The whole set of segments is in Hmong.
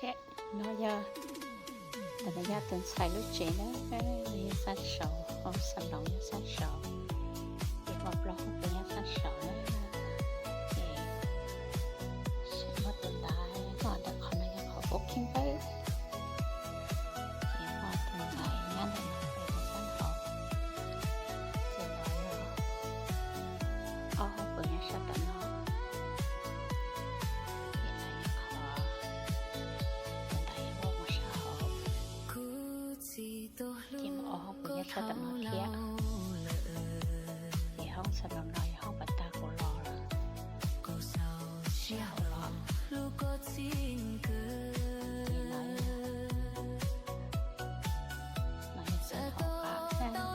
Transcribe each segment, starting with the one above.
Thiab no yog ntawm Yaj tus ntxhais lub tsev na, nws yog xab saud, hoob xab loos yog xab saud, ces muaj plaub hoob puas nyob xab saud na. Ces muaj tus ntawd, muaj ntawm qhov no yog qhov cooking pad, ces muaj tus ntxhais nyob ntawm no pem xab saud, ces no yog ob hoob puas nyob sab tom no. Ces no yog qhov tus ntawd yog muaj sab hauv. Ces muaj ob hoob puas nyob sab tom no thiab. Ces hoob xab loos no yog hoob pas tag kuv los lawm, sab hauv los. Ces no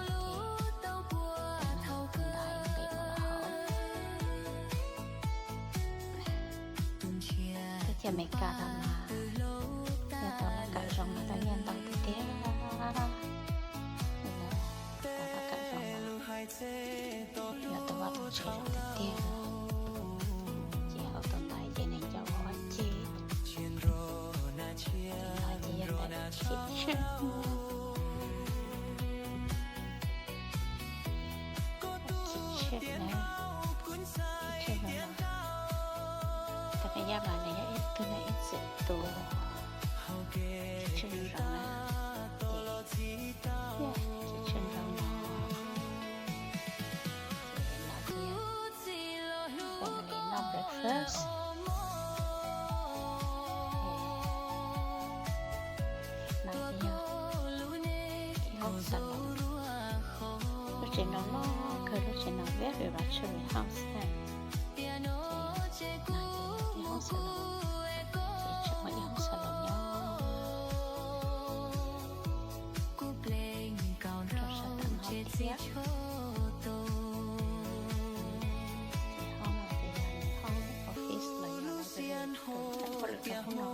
yog, no yog xab hauv qab na, ces no tus ntawd pem kuv los hauv. Teb chaws Amelikas no mas yog tau laj kam zoo mas tau nyiaj ntau tiag tiag. Tau laj kam zoo mas yog tau vaj tau tsev zoo tiag tiag. Ces hauv tus ntawd ces nws coj ua vaj tse, ces no ces yog ntawm tsheb, tsheb na, tsheb no. Tab sis Yaj mas nws yog ib tug neeg ib txwm tu tsheb zoo na, ces tsheb zoo no, ces no ces family noj breakfast. No ces yog ib hoob xab loos. Lub tsev no loj kawg, lub tsev no very luxury house na. Ces no ces ib hoob xab loos, ces tseem muaj ib hoob xab loos nyob rau sab tom no thiab. Ces hoob no ces yog nws hoob office los yog nws tus ntawd ua lawm rau hoob no,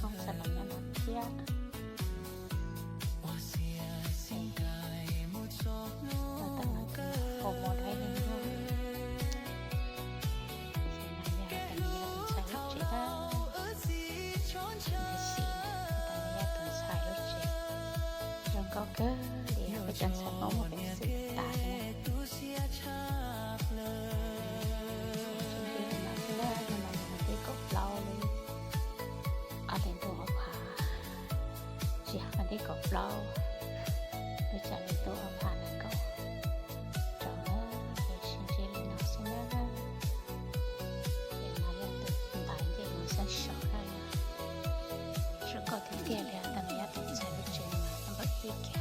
hoob xab loos nyob no thiab. Ces no tom no ces yog formal dining room. Ces no yog tom no yog tus ntxhais lub tsev na, tus ntxhais xim na, tom no yog tus ntxhais lub tsev. Zoo nkauj kawg li, peb cov ntxhais Hmoob mus peev xwm tas na. Ces no xwb na, no yog vas thib kaum plaub li, ob hlis ntuj ob phav, tsis yog vas thib kaum plaub, lub tsam hli ntuj ob phav nees nkaum rau na, ces sib ntsib li no xwb na. Ces no yog tus ntawd nce mus xab saud na, zoo nkauj tiag tiag li. Tam no yog tus ntxhais lub tsev no mas npawm ib kiag.